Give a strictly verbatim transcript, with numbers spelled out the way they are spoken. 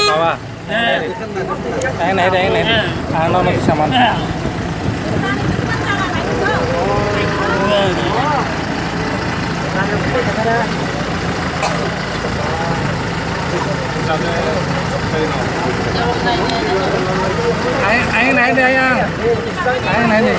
Baba. Ayang naidi, ayang naidi. Ang nono kisa man. Ayang, ayang naidi, ayang. Ayang naidi.